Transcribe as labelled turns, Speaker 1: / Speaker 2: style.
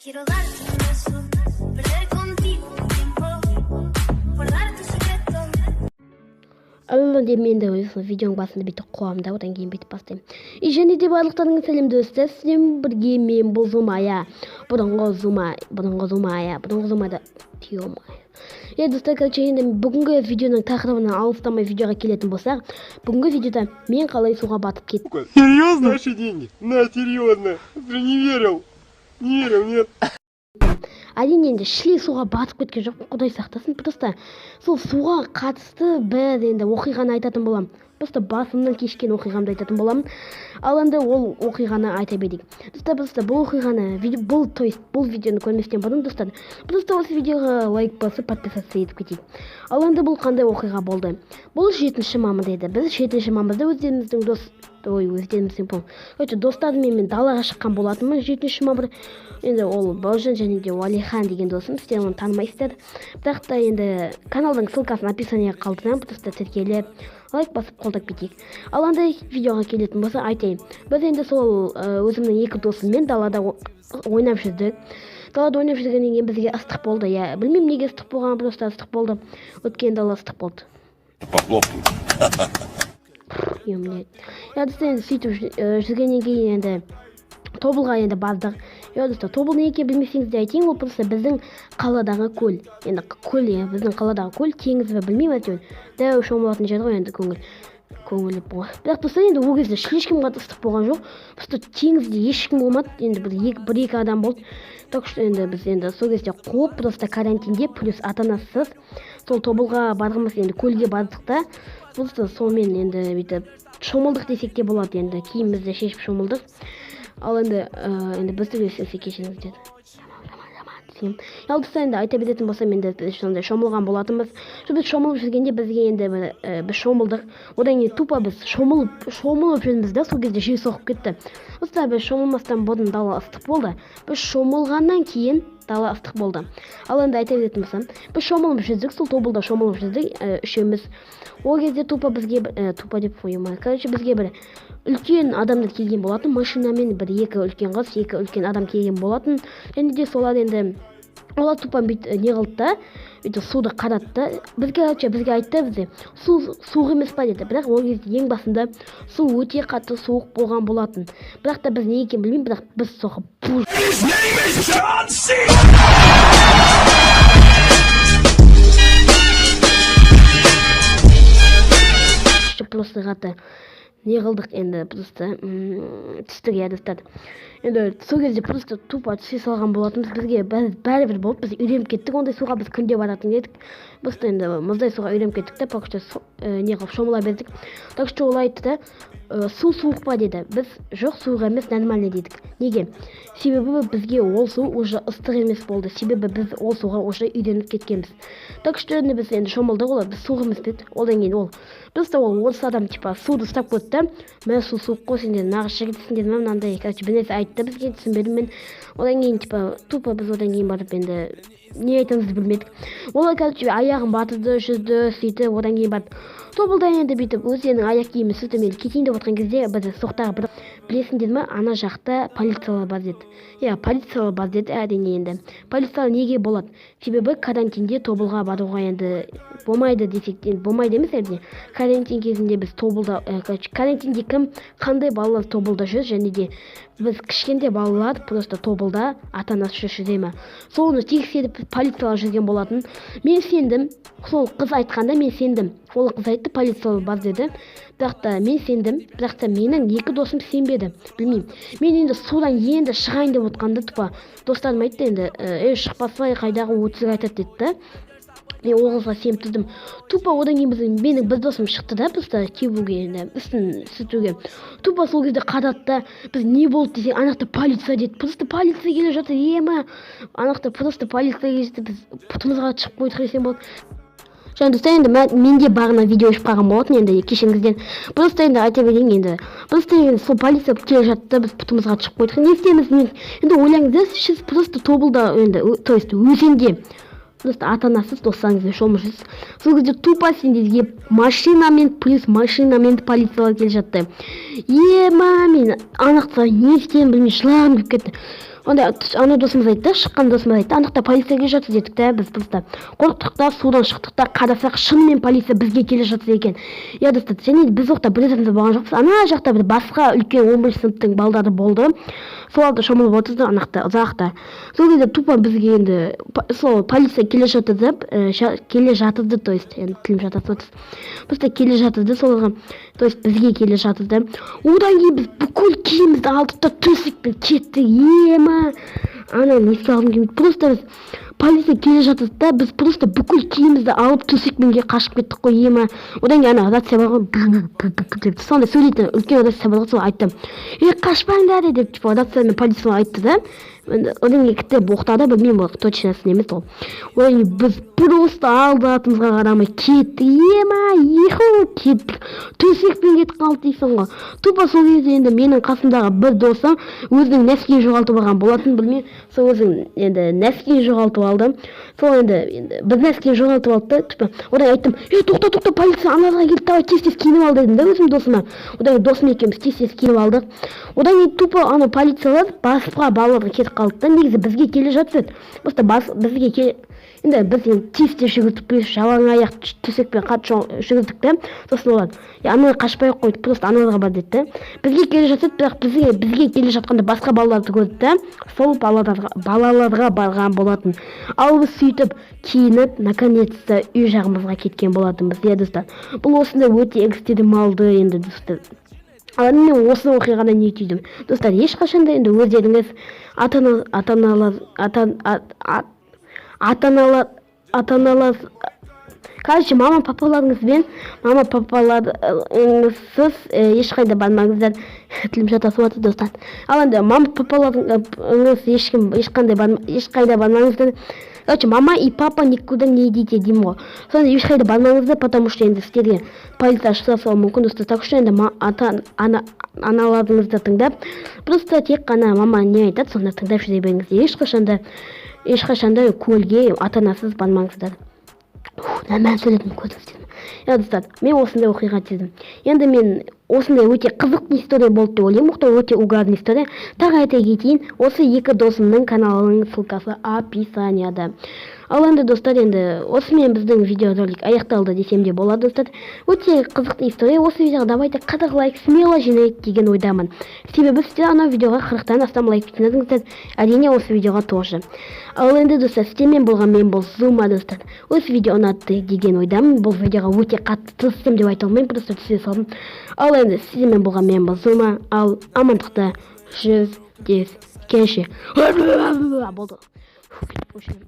Speaker 1: Quiero darte un beso, perder contigo un tiempo, guardar tu secreto.
Speaker 2: Алла деп, мен де осы видеоның басында бүйтіп қуамын да, одан кейін бүйтіп бастаймын. И және де барлықтарыңа сәлем, достар! Сіздермен бірге мен, бұл Зумая, бұрынғы Зума, бұрынғы Зумая, бұрынғы Зумада, ё. Иә, достар, короче, енді бүгінгі видеоның тақырыбынан алыстамай, видеоға келетін болсақ, бүгінгі видеода мен қалай суға батып кеттім.
Speaker 3: Серьезно? Наши деньги? На, серьезно. Ты не верил. Не верил, нет.
Speaker 2: Әрине, енді шіли суға батып кеткен жоқпын, құдай сақтасын. Просто сол суға қатысты бір енді оқиғаны айтатын боламын, просто басымнан кешкен оқиғамды айтатын боламын. Ал енді ол оқиғаны айта берейік, достар. Просто бұл оқиғаны бұл, то есть бұл видеоны көрместен бұрын, достар, просто осы видеоға лайк басып, подписаться етіп кетейік. Ал енді бұл қандай оқиға болды? Бұл 7 мамыр еді. Біз 7 мамырда өздеріміздің дос, ой, өздеріміздің, бұл, короче, достарыммен мен далаға шыққан болатынмын 7 мамыр. Енді ол Бауыржан және де Уәлихан деген досым, сіздер оны танымайсыздар, бірақ та енді каналдың ссылкасын описаниеға қалдырамын, просто тіркеліп, лайк басып, қолдап кетейік. Ал андай видеоға келетін болса, айтайын, біз енді сол өзімнің екі досыммен далада ойнап жүрдік. Далада ойнап жүргеннен кейін бізге ыстық болды, иә. Білмеймін, неге ыстық болғанын, просто ыстық болды, өйткені дала ыстық болды.
Speaker 4: Похлопаю.
Speaker 2: Е, иә, достар, енді сөйтіп жүргеннен кейін енді Тобылға енді бардық. Иә, достар, Тобыл не екенін білмесеңіз де, айтайын, ол просто біздің қаладағы көл. Енді көл, иә, біздің қаладағы көл, теңіз бе, білмеймін, әйтеуір дәу шомылатын жер ғой енді, көңіл ғой. Бірақ, достар, енді ол кезде ешкім қатты ыстық болған жоқ, просто теңізде ешкім болмады, енді бір екі адам болды. Так что енді біз енді сол кезде қуып, просто карантинде, плюс ата анасыз сол Тобылға барғымыз, енді көлге бардық та, просто сонымен енді бүйтіп шомылдық десек те болады. Енді киімімізді шешіп шомылдық. Ал енді енді бізді естісе, кешіріңіздер, жаман, жаман, жаман десем. Ал, достар, енді айта беретін болсам, енді біз сондай шомылған болатынбыз. Сол біз шомылып жүргенде бізге енді бір, біз шомылдық, одан кейін тупо біз шомылып жүрміз да, сол кезде жел соғып кетті. Достар, біз шомылмастан бұрын дала ыстық болды, біз шомылғаннан кейін дала ыстық болды. Ал енді айта беретін болсам, біз шомылып жүрдік, сол Тобылда шомылып жүрдік, үшеуміз. Ол кезде тупо бізге тупо деп қоямын, короче, бізге бір үлкен адамдар келген болатын машинамен, бір екі үлкен қыз, екі үлкен адам келген болатын. Және де солар енді, олар тупо бүйтіп не қылды да, бүйтіп суды қарады да, бізге, короче, бізге айтты, бізде су суық емес па деді. Бірақ ол кезде ең басында су өте қатты суық болған болатын, бірақ та біз не екенін білмеймін, бірақ біз соғып пу
Speaker 4: His name is John C.
Speaker 2: Просто қатты не қылдық енді, просто түстік, иә, достар. Енді сол кезде просто тупо түсе салған болатынбыз. Бізге бәрібір болды, біз үйреніп кеттік ондай суға, біз күнде баратын едік. Просто енді мұздай суға үйреніп кеттік та, пока что не қылып шомыла бердік. Так что ол айтты да, су суық па деді. Біз жоқ, суық емес, нормально дедік. Неге? Себебі бізге ол су уже ыстық емес болды, себебі біз ол суға уже үйреніп кеткенбіз. Так что енді біз енді шомылдық, олар біз суық емес деді. Одан кейін ол просто, ол орыс адам, типа суды ұстап көрді да, мә, су суық қой, сендер нағыз жігітсіңдер ма, мынандай, короче, бір нәрсе айтты бізге, түсінбедім мен. Одан кейін типа тупо біз одан кейін барып енді не айтарымызды білмедік. Олар, короче, аяғын батырды, жүзді сөйтіп. Одан кейін барып Тобылда енді бүйтіп өздерінің аяқ киімін сүртіп, енді кетейін деп отқан кезде біз соқтағы бір, білесіңдер ма, ана жақта полициялар бар деді. Иә, полициялар бар деді. Әрине, енді полициялар неге болады? Себебі карантинде Тобылға баруға енді болмайды десек, енді болмайды емес, әрине. Карантин кезінде біз Тобылда, короче, карантинде кім, қандай балалар Тобылда жүр? Және де біз кішкентай балалар просто Тобылда ата анасы жүре ме, соны тексеріп полициялар жүрген болатын. Мен сендім, сол қыз айтқанда мен сендім. Ол қыз айтты, полициялар бар деді, бірақ та мен сендім, бірақ та менің екі досым сенбеді, білмеймін. Мен енді судан енді шығайын деп отқанда, тупо достарым айтты енді, ей, шықпасай, қайдағы өтірік айтады деді да. Мен ол қызға сеніп тұрдым тупо. Одан кейін біздің, менің бір досым шықты да, просто тебуге, енді үстін сүртуге. Тупо сол кезде қарады да, біз не болды десек, ана жақта полиция деді. Просто полиция келе жатыр, ема, ана жақта просто полиция келе жатыр, біз бұтымызға шығып қойдық десем болады. Және, достар, енді менде бағана видео өшіп қалған болатын, енді кешіріңіздер. Просто енді айта берейін, енді просто енді сол полиция келе жатты да, біз бұтымызға шығып қойдық. Не істейміз? Мен енді ойлаңыздар, сіз просто Тобылда енді то есть өзенде просто ата анасыз достарыңызбен шомылып жүрсіз. Сол кезде тупо сендерге машинамен, плюс машинамен полициялар келе жатты. Ема, мен анақта не істерімді білмей жылағым келіп кетті. Онда ана досымыз айтты, шыққан досымыз айтты: «Ана жақта полиция келе жатыр», — дедік та. Біз просто қорықтық та, судан шықтық та, қарасақ, шынымен полиция бізге келе жатыр екен, иә, достар. Және біз ол жақта бір өзіміз болған жоқпыз, ана жақта бір басқа үлкен 11-сыныптың балдары болды, соларды шомылып отырды ана жақта ұзақта. Сол кезде тупо бізге енді сол полиция келе жатыр деп келе жатырды, то есть енді тілім шатасып отыр, просто келе жатырды соларға, то есть бізге келе жатырды. Одан кейін біз бүкіл киімімізді алдық та, төсекпен кеттік. Ема, ананы еске алғым келмейді. Просто біз полиция келе жатырды да, біз просто бүкіл киімімізді алып, төсекпен қашып кеттік қой, ема. Одан кейін ана рация бар ғой деп, сондай сөйлейтін үлкен рация бар ғой, сол айтты: «Ей, қашпаңдар», — деп, типа рациямен полиция айтты да. Енді одан кейін кітап оқтады, білмеймін, ол точносын емес ол. Одан кейін біз просто алды артымызға қарамай кеттік, ема, иху, кеттік, төсекпен кетіп қалды дейсің ғой тупо. Сол кезде енді менің қасымдағы бір досым өзінің носкиін жоғалтып алған болатын, білмеймін, сол өзінің енді носкиін жоғалтып алды. Сол енді бір носкиін жоғалтып алды да тупо. Одан кейін айттым: «Ей, тоқта, тоқта, полиция аналарға келді, давай тез тез киініп ал», — дедім да өзім досыма. Одан кейін досым екеуміз тез тез киініп алдық. Одан кейін тупо ана полициялар басқа балаларға кетіп қалды да. Негізі бізге келе жатыр еді, просто бас бізге енді біз енді тез тез жүгірдік, біз жалаң аяқ төсекпен қатты жүгірдік та. Сосын олар: «Е, аналар қашпай ақ қойды, просто аналарға бар», — деді да. Бізге келе жатады, бірақ бізге келе жатқанда басқа балаларды көрді да, сол балаларға барған болатын. Ал біз сөйтіп киініп, наконец то үй жағымызға кеткен болатынбыз, иә, достар. Бұл осындай өте экстремалды енді, достар. Ал мен осы оқиғадан не түйдім, достар? Ешқашан да енді өздеріңіз ата ана ата аналар ата ата аналар ата аналар короче, мама папаларыңызбен, мама папаларыңызсыз ешқайда бармаңыздар. Тілім шатасып жатыр, достар. Ал енді мама папаларыңыз ешкім ешқандай ешқайда бармаңыздар. Короче, мама и папа никуда не идите деймін ғой. Сонда ешқайда бармаңыздар, потому что енді сіздерге полиция шыға салуы мүмкін, достар. Так что енді ата ана аналарыңызды тыңдап, просто тек қана мама не айтады, соны тыңдап жүре беріңіздер. Ешқашан да көлге ата анасыз бармаңыздар. Нормально сөйледім, көрдіңіздер ме, иә, достар? Мен осындай оқиға түйдім. Енді мен осындай өте қызықты история болды деп ойлаймын. Мұхтар, өте угарный история. Тағы айта кетейін, осы екі досымның каналының ссылкасы описанияда. Ал енді, достар, енді осымен біздің видеоролик аяқталды десем де болады, достар. Өте қызықты история. Осы видеоға давайте 40 лайк смело жинайық деген ойдамын, себебі сіздер анау видеоға 40-тан астам лайк жинадыңыздар, әрине, осы видеоға тоже. Ал енді, достар, сіздермен болған мен бұл Зума. Достар, осы видео ұнатты деген ойдамын. Бұл видеоға өте қатты тырыстым деп айта алмаймын, просто түсе салдым. Ал енді сіздермен болған мен бұл Зума. Ал амандықта жүздескенше. Болды. Ойбай.